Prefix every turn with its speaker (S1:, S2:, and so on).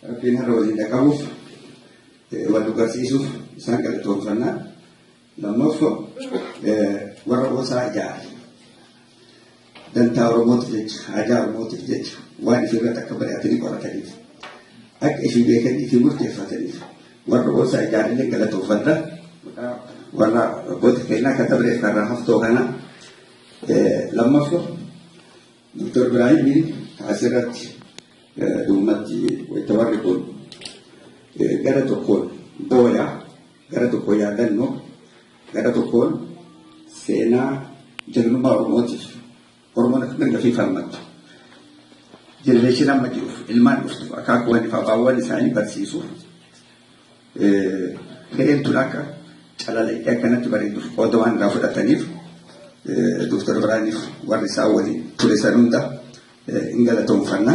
S1: Rabbiin har'a waliin dhaqabuuf wal nu garsiisuuf isaan galatoomfannaa. Lammaffaa, warra OSA ijaare dantaa Oromootiif jecha, haajaa Oromootiif jecha waan ifirratti akka bari'atanii qorataniif, akka ifii beekanii ifii murteeffataniif warra OSA ijaarellee galatoomfadha. Warra abboota keenyaa akka dabreef karraa haftoo kana. Lammaffaa, Dr. Ibraahimiin asirratti dhugumatti wayita warri kun gara tokkoon booyaa, gara tokkoon yaadannoo, gara tokkoon seenaa jagnummaa Oromootiif, Oromoon akka mirga fi falmattu generation amma jiruuf, ilmaan dhuftuuf, akaakuuwwan fi abaawwan isaanii barsiisuuf gaheen tun akka calalaqee akkanatti bareeduuf qooda waan irraa fudhataniif Dr. Ibraahimiif warri isaan waliin ture san hunda hin galatoomfanna.